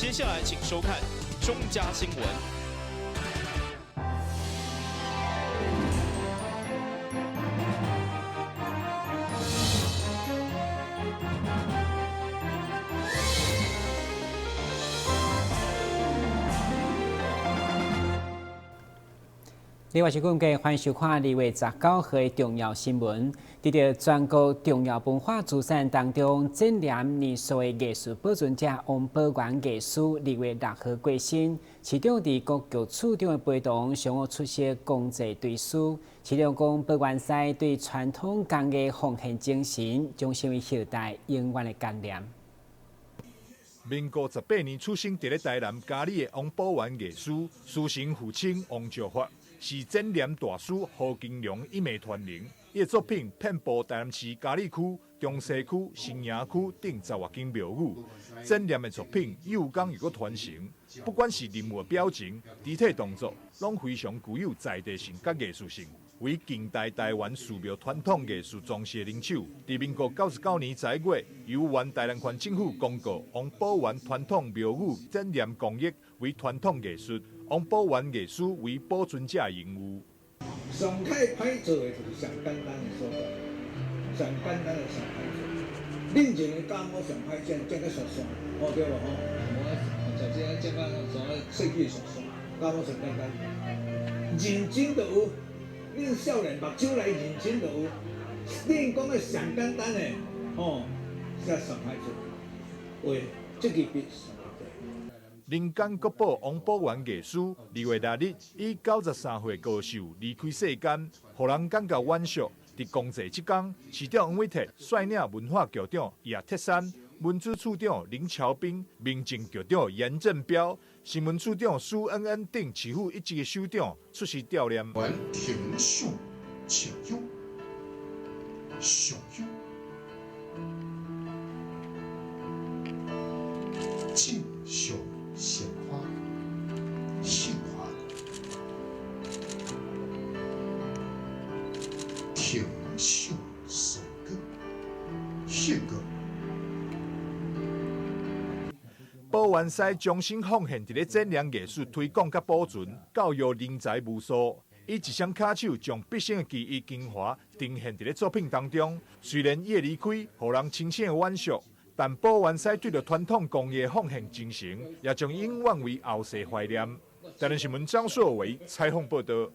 接下來請收看中嘉新聞。另外是讲，欢迎收看2月19號的重要新聞。佇著全國重要文化資產當中，展覽泥塑的藝術保存者王寶元藝師2月6號過身。市長佇國局處長的陪同，上午出席公祭追思。市長講，寶元師對傳統工藝奉獻精神，將成為後代永遠的感念。民國18年出生佇咧台南佳里的王寶元藝師，師承父親王石發，是展覽大師何金良一脈傳承。伊的作品遍布台南市佳里區、中西區、新營區等10外間廟宇。展覽的作品又工又閣傳神，不管是人物表情、肢體動作，攏非常具有在地性佮藝術性，為近代台灣寺廟傳統藝術裝飾的能手。佇民國99年11月，由原台南縣政府公告王寶元傳統廟宇展覽工藝為傳統藝術，王寶元藝師為保存者榮譽。上較歹做的就是上簡單的所在，上簡單的上歹做。恁前的教我上歹剪，剪甲煞煞，哦對無吼？我就這剪甲啥設計煞煞，教我上簡單。認真就有，恁少年目睭來認真就有。恁講的上簡單的，吼，才上歹做。話，這支筆上歹做。人間國寶王寶元藝師2月6日以93歲高壽離開世間，予人感覺惋惜。佇公祭這天，市長黃偉哲率領文化局長葉鐵珊、文資處長林喬斌、民政局長嚴正標、新聞處長蘇恩恩等市府一級的首長出席悼念。停手，請休，上休，正上鮮花，杏花，停手送歌，谢歌。寶元師終身奉獻佇咧展覽藝術推廣佮保存、教育人才無數，以一雙跤手將畢生的技藝精華呈現佇咧作品當中。雖然伊的離開，予人深深的惋惜，但寶元師對著傳統工藝的奉獻精神，也將永遠為後世懷念。台南新聞張碩偉採訪報道。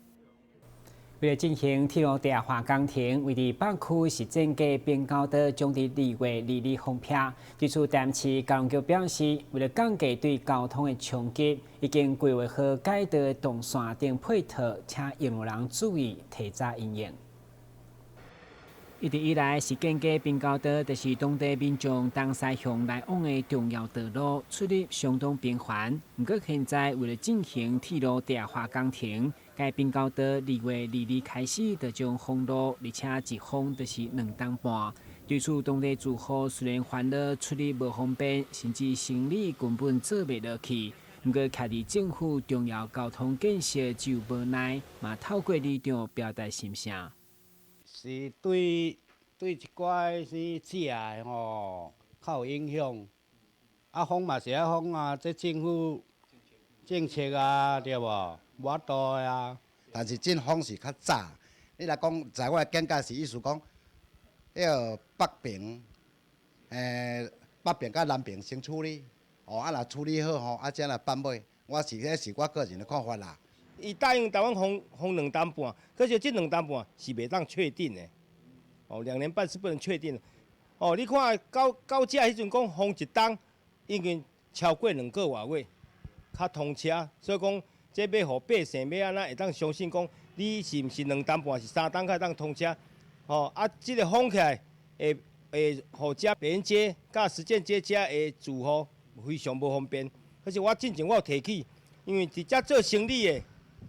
為了進行鐵路地下化工程，位佇北區實踐街平交道將佇2月22日封閉。對此，台南市交通局表示，為了降低對交通的衝擊，已經規劃好改道的動線等配套，請用路人注意提早因應。一直以來，實踐街平交道就是當地民眾東西向來往的重要道路，出入相當頻繁。毋過現在為了進行鐵路地下化工程，該平交道2月22日開始就將封路，而且一封就是2冬半。對此，當地住戶雖然煩惱出入無方便，甚至生理根本做袂落去。毋過，徛佇政府重要交通建設只有無奈，嘛透過里長表達心聲。是對一寡是食的吼，較有影響。啊，封嘛是愛封啊，這政府政策啊，對無？無法度的啊。但是進封是較早。你若講，在我的見解是意思講，彼個北爿，北爿佮南爿先處理，哦，啊，若處理好吼，啊，才來放尾。我是這是我個人的看法啦。伊答應台灣封2冬半，可是這2冬半是袂當確定的。哦，2年半是不能確定的。哦，你看到這彼陣講封1冬，已經超過2個外月，較通車。所以講，這欲予百姓欲按怎會當相信講，你是毋是2冬半是3冬才會當通車？哦，啊，這個封起來會予遮北園街佮實踐街遮的住戶非常無方便。可是我進前我有提起，因為佇遮做生理的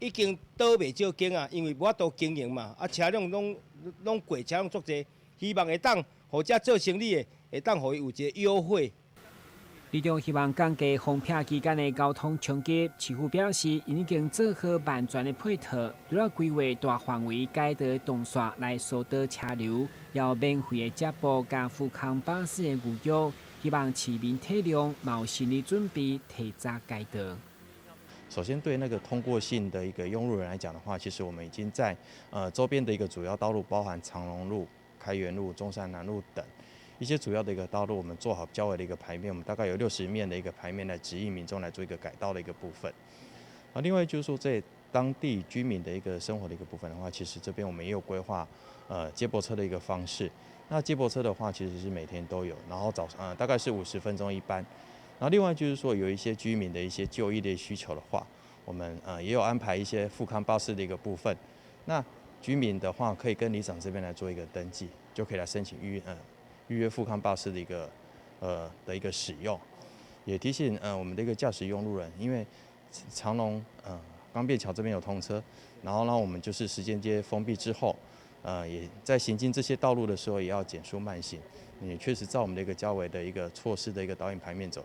已經倒袂少間啊，因為無法度經營嘛，啊車輛攏過車攏足濟，希望會當予遮做生理的會當予伊有一個優惠。里長希望降低封閉期間的交通衝擊，市府表示，𪜶已經做好萬全的配套，除了規劃大範圍改道動線來疏導車流，也有免費的接駁佮復康巴士的預約，希望市民體諒，嘛有心理準備，提早改道。首先，對那個通過性的一個用路人來講的話，其實我們已經在周邊的一個主要道路，包含長榮路、開元路、中山南路等一些主要的一個道路，我們做好交維的一個牌面，我們大概有60面的一個牌面來指引民眾來做一個改道的一個部分。啊，另外就是說，在當地居民的一個生活的一個部分的話，其實這邊我們也有規劃，接駁車的一個方式。那接駁車的話，其實是每天都有，然後早上大概是50分鐘一班。然後另外就是說，有一些居民的一些就醫的需求的話，我們也有安排一些復康巴士的一個部分。那居民的話，可以跟里長這邊來做一個登記，就可以來申請預約復康巴士的一個使用。也提醒我們的一個駕駛用路人，因為長榮鋼便橋這邊有通車，然後呢我們就是實踐街封閉之後，也在行經這些道路的時候，也要減速慢行。也確實照我們的一個交維的一個措施的一個導引牌面走，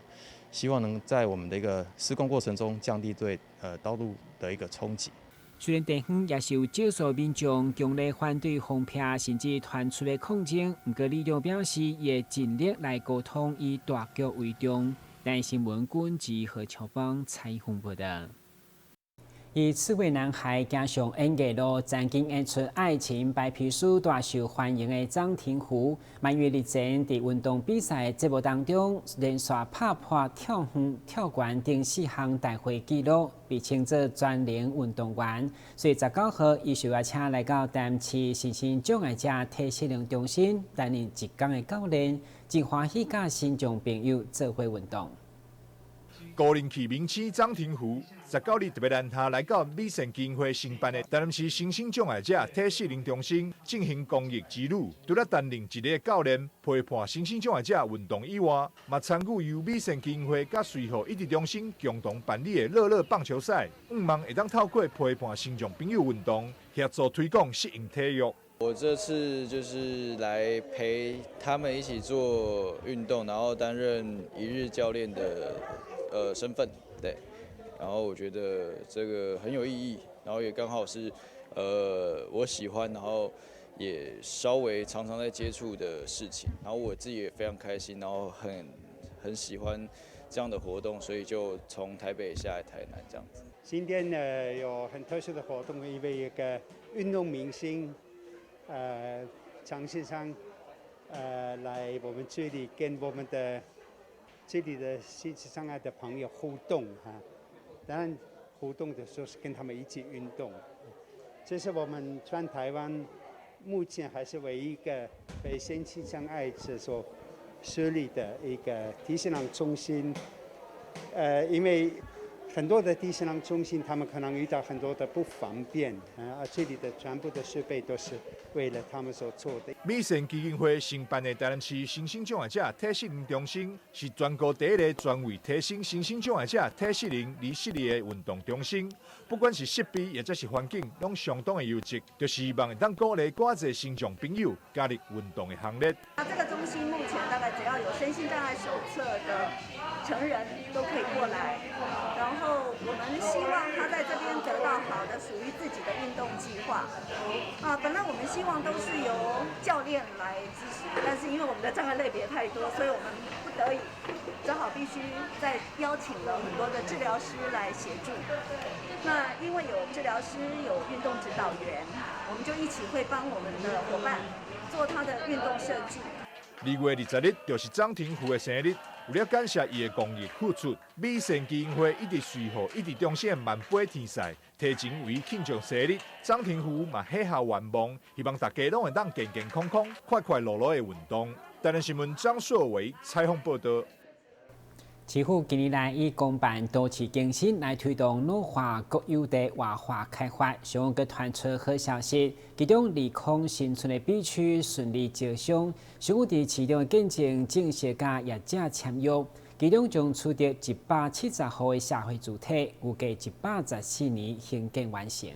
希望能在我們的一個施工過程中降低對道路的一個衝擊。雖然地方也是有少數民眾強烈反對封避，甚至傳出的抗爭，毋過里長表示，伊會盡力來溝通，以大局為重。台視新聞軍志何秋芳採訪報道。以刺蝟男孩行上演藝路，曾經演出《愛情白皮書》大受歡迎的張庭湖，滿月日前佇運動比賽節目當中，連續拍破跳遠、跳懸等四項大會紀錄，被稱作全能運動員。所以19號，伊受邀請來到台南市身心障礙者體適能中心擔任一工的教練，真歡喜佮身障朋友做伙運動。高人氣明星張庭湖，19日特別難他來到美善基金會承辦的台南市身心障礙者體適能中心進行公益之旅。除了擔任一日教練陪伴身心障礙者運動以外，嘛參與由美善基金會佮隨和益智中心共同辦理的樂樂棒球賽，向望會當透過陪伴身障朋友運動，協助推廣適應體育。我這次就是來陪他們一起做運動，然後擔任一日教練的身份，對，然後我覺得這個很有意義，然後也剛好是我喜歡，然後也稍微常常在接觸的事情，然後我自己也非常開心，然後很喜歡這樣的活動，所以就從台北下來台南這樣子。今天呢有很特殊的活動，因為一個運動明星，張先生，來我們這裡跟我們的這裡的身心障礙的朋友互動哈，當然互動的時候是跟他們一起運動。這是我們全台灣目前還是唯一一個被身心障礙者所設立的一個體適能中心。因為很多的體適能中心，他們可能遇到很多的不方便啊，這裡的全部的設備都是為了他們所做的。美善基金會承辦的台南市身心障礙者體適能中心，是全國第一个專為提升身心障礙者體適能而設立的運動中心。不管是設備或者是環境，攏相當的優質，就希望會當鼓勵閣較濟身障朋友加入運動的行列。那這個中心目前大概只要有身心障礙手冊的成人都可以過來，然後我們希望他在這邊得到好的屬於自己的運動計劃。啊，本來我們希望都是由教練來支持，但是因為我們的障礙類別太多，所以我們不得已只好必須再邀請了很多的治療師來協助。那因為有治療師有運動指導員，我們就一起會幫我們的夥伴做他的運動設計。2月20日就是張庭湖的生日，為了感謝伊的公益付出，美善基金會一直隨和益智中心的萬杯天賽，提前為伊慶祝生日。張庭湖嘛許下願望，希望大家攏會當健健康康、快快樂樂的運動。台南新聞張碩偉採訪報道。市府近年來以公辦都市更新來推動老化國有地活化開發，上個傳出好消息，其中利空新村的 B 區順利招商，上午佇市長的見證正式佮業者簽約，其中將取得170戶的社會住宅，預計114年興建完成。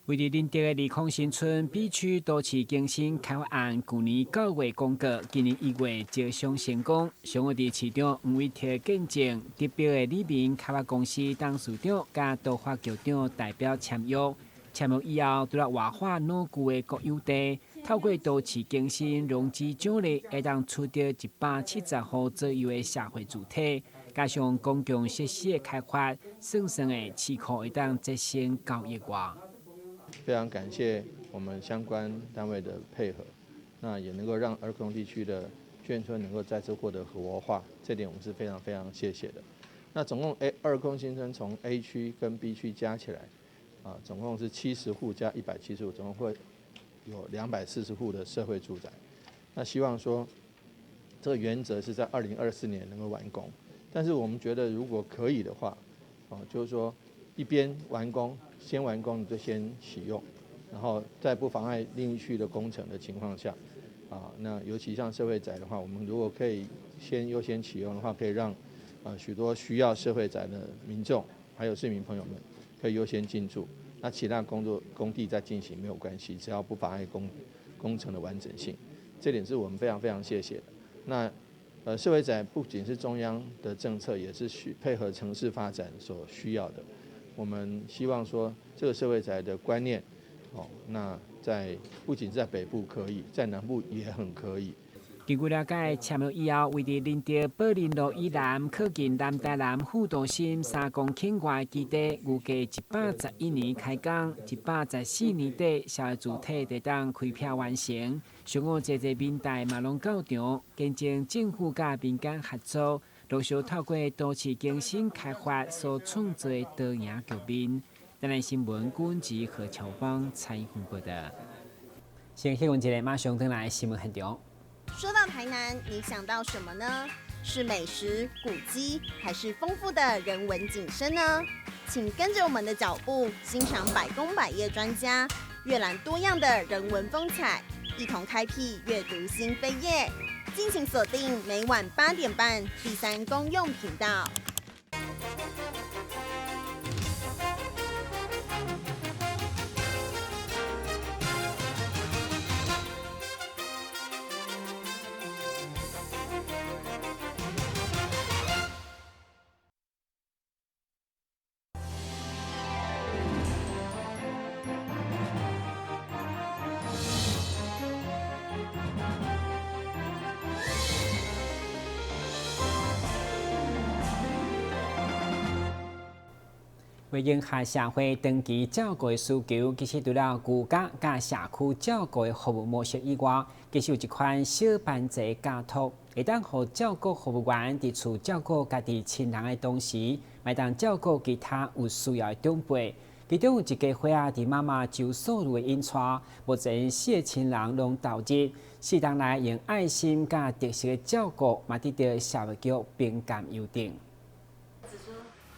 位佇仁德的利空新村 B 區都市更新開發案，舊年9月公告，今年1月招商成功。上午佇市長黃偉哲見證，得標的里民開發公司董事長佮都發局長代表簽約。簽約以後，除了活化老舊的國有地，透過都市更新融資獎勵，會當取得170戶左右的社會住宅，加上公共設施的開發，算算的市庫會當節省9億外。非常感謝我們相關單位的配合，那也能夠讓二空地區的眷村能夠再次獲得活化，這點我們是非常非常謝謝的。那總共 A 二空新村從 A 區跟 B 區加起來，啊，總共是70戶加170戶，總共會有240戶的社會住宅。那希望說，這個原則是在2024年能夠完工，但是我們覺得如果可以的話，哦，就是說一邊完工，先完工就先啟用，然後在不妨礙另一區的工程的情況下，啊，那尤其像社會宅的話，我們如果可以先優先啟用的話，可以讓許多需要社會宅的民眾，還有市民朋友們，可以優先進駐。那其他工作工地再進行沒有關係，只要不妨礙工程的完整性，這點是我們非常非常謝謝的。那社會宅不僅是中央的政策，也是需配合城市發展所需要的。我們希望說，這個社會宅的觀念，哦，那在不僅在北部可以，在南部也很可以。根據了解，簽約以後，位佇仁德寶林路以南、靠近南台南副都心3公頃外基地，預計111年開工，114年底社會主體就當開闢完成。上午濟濟民代嘛攏到場，見證政府佮民間合作，陸續透過都市更新開發所創造的多贏局面。台南新聞郭吉和喬芳採訪報道。先新聞一下，馬上轉來新聞現場。說到台南，你想到什麼呢？是美食、古蹟，還是豐富的人文景深呢？請跟着我們的腳步，欣賞百工百業專家閱覽多樣的人文風采，一同開闢閱讀新扉頁。敬請鎖定每晚8點半第三公用頻道。為迎合社會長期照顧的需求，其實除了居家佮社區照顧的服務模式以外，其實有一款小班制家託，會當予照顧服務員佇厝照顧家己親人的同時，嘛會當照顧其他有需要的長輩。其中有一家伙仔佇媽媽周素女的引帶，目前4個親人攏投入，4冬來用愛心佮特色的照顧，嘛得到社會局評鑑優等。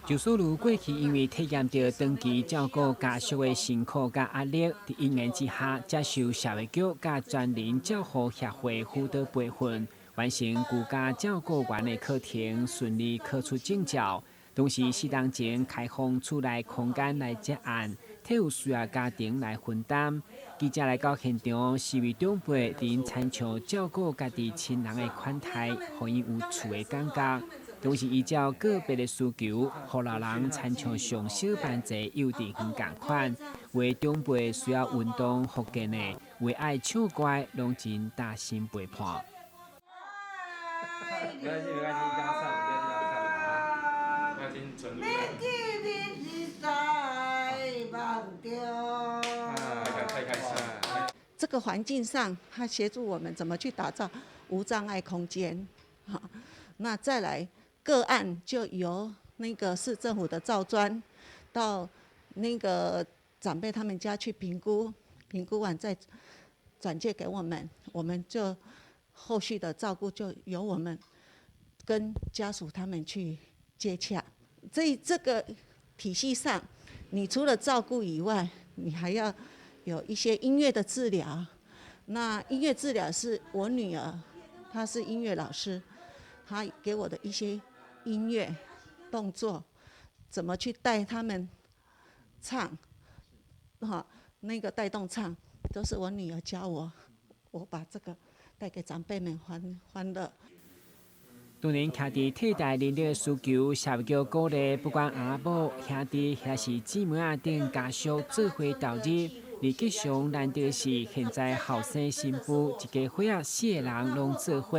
周素女過去因為體驗著長期照顧家屬的辛苦佮壓力，佇因緣之下接受社會局佮專人照護協會輔導培訓，完成居家照顧員的課程，順利考出證照。同時，4冬前開放厝內空間來接案，替有需要家庭來分擔。記者來到現場，4位長輩𪜶親像照顧家己親人的款待，予𪜶有厝的感覺。同時依照個別的需求，予老人親像上小班制幼稚園仝款。有的長輩需要運動復健的，有的愛唱歌，攏真貼心陪伴。這個環境上，他協助我們怎麼去打造無障礙空間。好，那再來個案就由那個市政府的照專到那個長輩他們家去評估，評估完再轉介給我們，我們就後續的照顧就由我們跟家屬他們去接洽。這個體系上，你除了照顧以外，你還要有一些音樂的治療。那音樂治療是我女兒，她是音樂老師，她給我的一些音樂動作，怎麼去帶他們唱，哈，那個帶動唱，都是我女兒教我，我把這個帶給長輩們歡樂。當然，徛佇替代人力的需求，社會局鼓勵不管阿某、兄弟，抑是姊妹仔等家屬做伙投入，而吉祥難得是，現在後生新婦一家伙仔四个人攏做伙，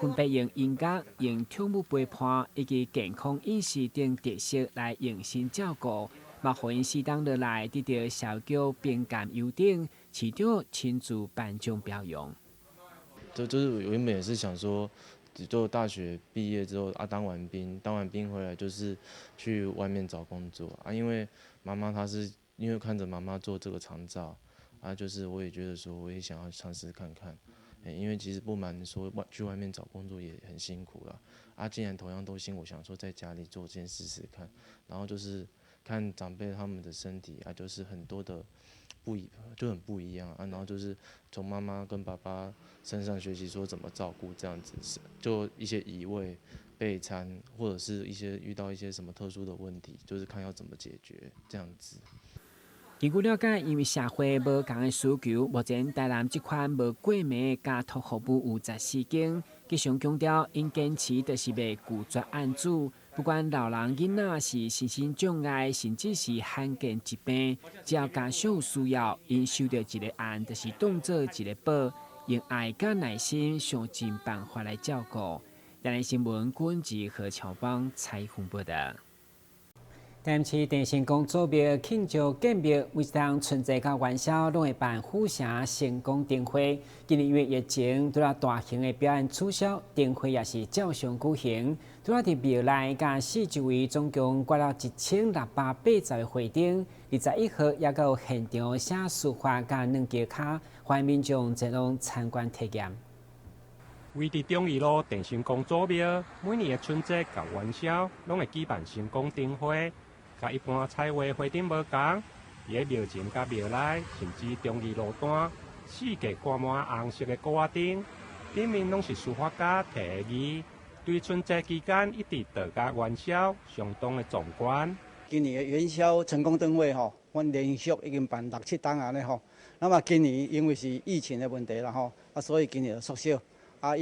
分別用音樂、用跳舞陪伴，以及健康飲食等特色來用心照顧，嘛予𪜶適當落來得著社局評鑑優等，市長親自頒獎表揚。就是我原本也是想說，就大學畢業之後啊，當完兵，當完兵回來就是去外面找工作啊。因為媽媽她是因為看着媽媽做這個長照啊，就是我也覺得說，我也想要嘗試看看。因為其實不瞞說，去外面找工作也很辛苦啦。啊，既然同樣都辛苦，想說在家裡做先試試看。然後就是看長輩他們的身體啊，就是很多的不一就很不一樣啊。然後就是從媽媽跟爸爸身上學習說怎麼照顧這樣子，就一些移位、備餐，或者是一些遇到一些什麼特殊的問題，就是看要怎麼解決這樣子。根據了解，因為社會無仝的需求，目前台南這款無過暝的家託服務有14間。吉祥強調，𪜶堅持就是袂拒絕案主，不管老人囡仔是身心障礙，甚至是罕見疾病，只要家屬有需要，𪜶收著一个案，就是當做一个寶，用愛佮耐心想盡辦法來照顧。台南新聞君志何喬邦採訪報導。台南市鄭成功祖廟慶祝建廟，每一冬春節佮元宵攏會辦虎城成功燈會。今年因為疫情，拄仔大型的表演取消，燈會也是照常舉行。拄仔佇廟內佮四周圍總共掛了1680个花燈。21號也閣有現場寫書法佮軟橋跤，歡迎民眾前往參觀體驗。位佇忠義路鄭成功祖廟，每年的春節佮元宵，攏會舉辦成功燈會。佮一般彩畫花燈無仝，佇咧廟前佮廟內，甚至忠義路段，四界掛滿紅色的鼓仔燈，頂面攏是書法家題的字。對春節期間一直到佮元宵，相當的壯觀。今年的元宵成功燈會吼，阮連續已經辦六七冬按呢吼。那麼今年因為是疫情的問題啦吼，啊，所以今年就縮小，啊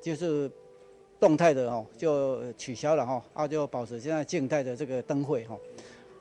就是。動態的吼就取消了吼，啊就保持現在靜態的這個燈會吼。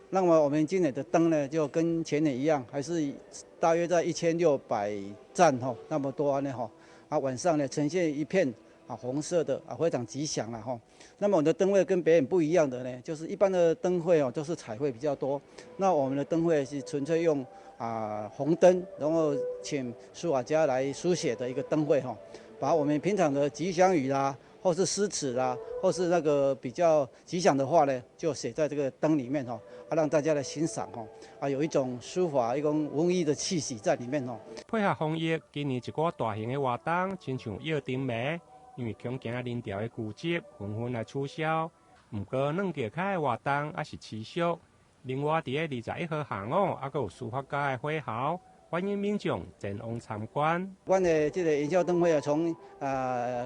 那麼我們今年的燈呢，就跟前年一樣，還是大約在1600盞吼那麼多呢吼。啊晚上呢呈現一片啊紅色的啊非常吉祥了吼。那麼我們的燈會跟別人不一樣的呢，就是一般的燈會哦都是彩繪比較多，那我們的燈會是純粹用啊紅燈，然後請書法家來書寫的一個燈會吼，把我們平常的吉祥語啦，或是詩詞啦，或是那個比較吉祥的話呢，就寫在這個燈裡面吼，啊，讓大家來欣賞吼，啊，有一種書法一種文藝的氣息在裡面吼。配合防疫，今年一寡大型的活動，親像躍燈暝，因為恐驚人潮的聚集，紛紛來取消。毋過軟橋跤的活動猶是持續。另外，佇咧21號下午，猶閣有書法家的火候。歡迎民眾前往參觀。阮的這個元宵燈會啊，從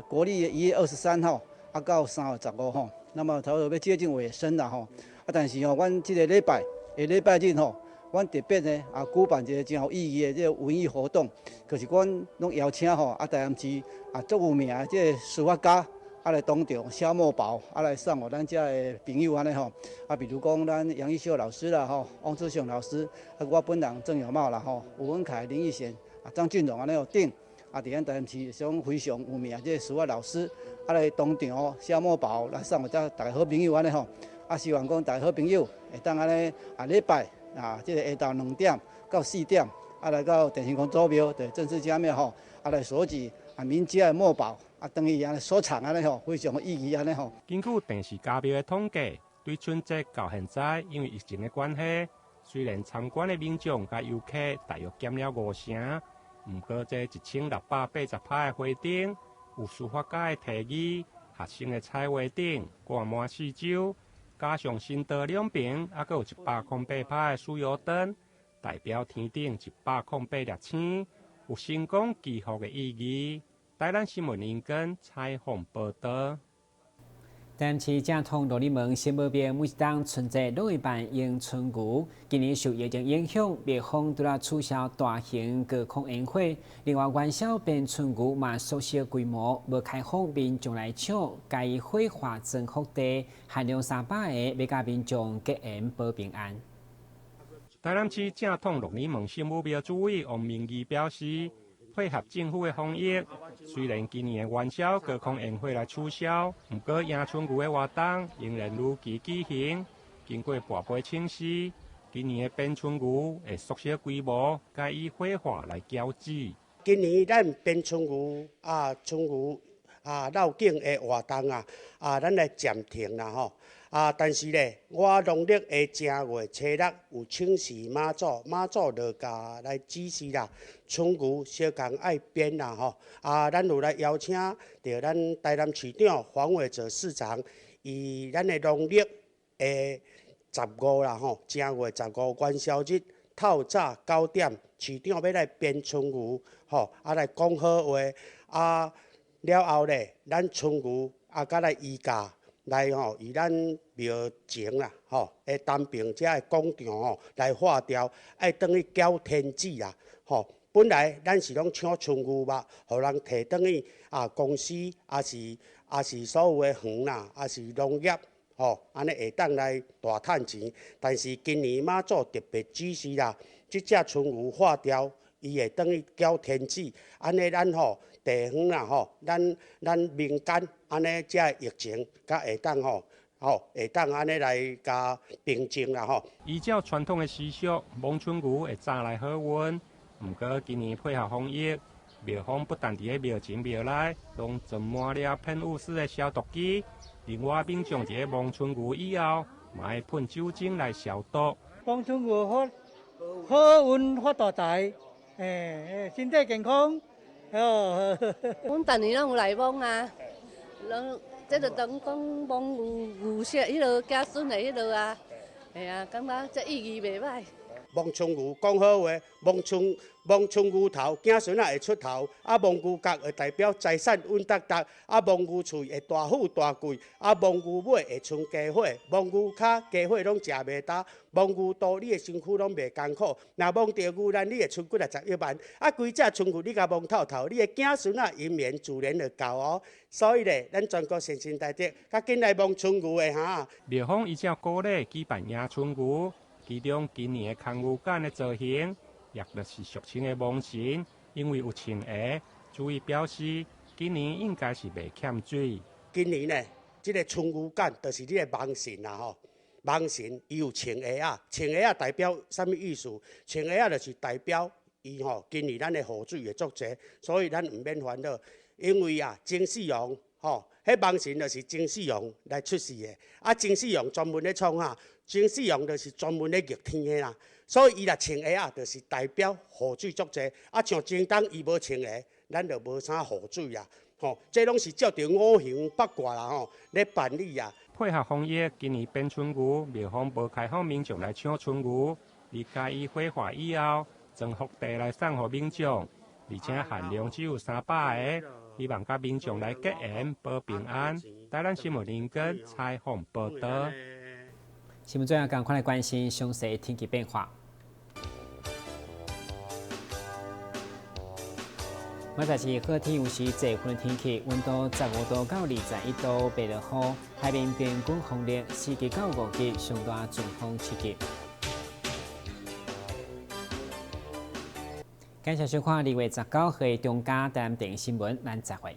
國曆1月23號啊到3月15號，那麼差不多欲接近尾聲啦吼。啊，但是吼，阮這個禮拜下禮拜日吼，阮特別呢啊舉辦一個真有意義的這個文藝活動，就是阮攏邀請吼啊台南市啊足有名的這個書法家啊來當場寫墨寶啊來送予咱遮的朋友按呢吼。啊，比如講咱楊一秀老師啦吼，王志雄老師，啊我本人鄭有茂啦吼，吳文凱、林義賢啊張俊榮按呢吼等，啊佇咱台南市屬非常有名這個書法老師啊來當場寫墨寶來送予遮逐家好朋友按呢吼。啊，希望講逐家好朋友會當按呢啊禮拜啊，這個下晝2點到4點啊來到鄭成功祖廟，對鄭氏家廟吼，啊來索取啊名家的墨寶。啊，等於按呢收藏按呢吼，非常有意義按呢吼。根據鄭氏家廟的統計，對春節到現在，因為疫情的關係，雖然參觀的民眾佮遊客大約減了5成，毋過這1680拍的花燈，有書法家的題字、學生的彩畫等掛滿四周，加上新道兩邊，猶閣有108拍的酥油燈，代表天頂108粒星，有成功祈福的意義。台南新聞林根採訪報導。台南市正統琉璃門聖母廟每一冬春節攏會辦迎春牛，今年受疫情影響，廟方拄仔取消大型高空煙火，另外元宵鞭春牛嘛縮小規模，無開放民眾來搶，改以火化妝福袋，限量300个，欲佮民眾結緣保平安。台南市正統鹿耳門聖母廟主委王明義表示，配合政府的防疫，雖然今年的元宵高空煙火來取消，毋過迎春牛的活動仍然如期舉行。經過跋杯請示，今年的鞭春牛會縮小規模，改以火化來繳子。今年咱鞭春牛啊，春牛啊，繞境的活動啊，啊，咱來暫停啦吼。啊，但是咧，我農曆的正月初六有請示媽祖，媽祖就共來指示啦，春牛小共愛鞭啦吼。啊，咱有來邀請著咱台南市長黃偉哲市長，伊咱的農曆的15啦吼，正月15元宵日透早9點，市長欲來鞭春牛吼，啊來講好話，啊了後咧，咱春牛啊，閣來移駕。來吼，以咱廟前啦，吼，的東爿遮的廣場吼來化掉，愛轉去繳天子啊，吼。本來咱是攏搶春牛肉，予人提轉去啊公司，抑是所有的園啦，抑是農業，吼，按呢會當來大趁錢。但是今年媽祖特別指示啦，這隻春牛化掉，伊會轉去繳天子，按呢咱吼地方啦吼，咱民間按呢遮疫情才會當吼，吼會當按呢來共平靜啦吼。依照傳統的習俗，摸春牛會早來好運。毋過今年配合防疫，廟方不但佇咧廟前廟內攏裝滿了噴霧式的消毒機，另外民眾佇咧摸春牛以後，嘛會噴酒精來消毒。摸春牛好，好運發大財，身體健康。哦，阮逐年攏有來摸啊，攏這就當講摸牛牛色，彼落子孫的彼落啊，嘿啊，感覺這意義袂歹。摸春牛講好話，摸春牛頭，子孫仔會出頭；啊，摸牛角會代表財產穩當當；啊，摸牛喙會大富大貴；啊，摸牛尾會賰家伙，摸牛跤家伙攏食袂焦；摸牛肚你的身軀攏袂艱苦。若摸著牛欄，你會剩幾若十億萬。啊，規隻春牛你共摸透透，你的子孫仔姻緣自然就到哦。所以咧，咱全國善信大德，較緊來摸春牛的哈。廟方依照古禮舉辦迎春牛。其中今年的空牛犴的造型，也就是俗稱的蠓神，因為有穿鞋，主委表示今年應該是袂欠水。今年呢，這個春牛犴就是這個蠓神啦吼，蠓神伊有穿鞋仔，穿鞋仔代表啥物意思？穿鞋仔就是代表伊吼，今年咱的雨水會足濟，所以咱毋免煩惱，因為啊，曾仕陽吼，彼蠓神就是曾仕陽來出世的，啊，曾仕陽專門咧創啥？曾仕陽就是專門咧逆天的啦，所以伊若穿鞋仔，就是代表雨水足濟。啊，像前冬伊無穿鞋，咱就無啥雨水啊。吼，這攏是照著五行八卦啦吼咧辦理啊。配合防疫，今年鞭春牛廟方無開放民眾來搶春牛，而加以火化以後，裝福袋來送予民眾，而且限量只有300個，希望佮民眾來結緣保平安。台南新聞林根採訪報導。新聞最後趕快來關心詳細天氣變化。明仔載是好天，有時濟雲的天氣，溫度15度到21度，袂落雨。海面平均風力4級到5級，上大陣風7級。感謝收看2月19號的中嘉台南電視新聞，咱再會。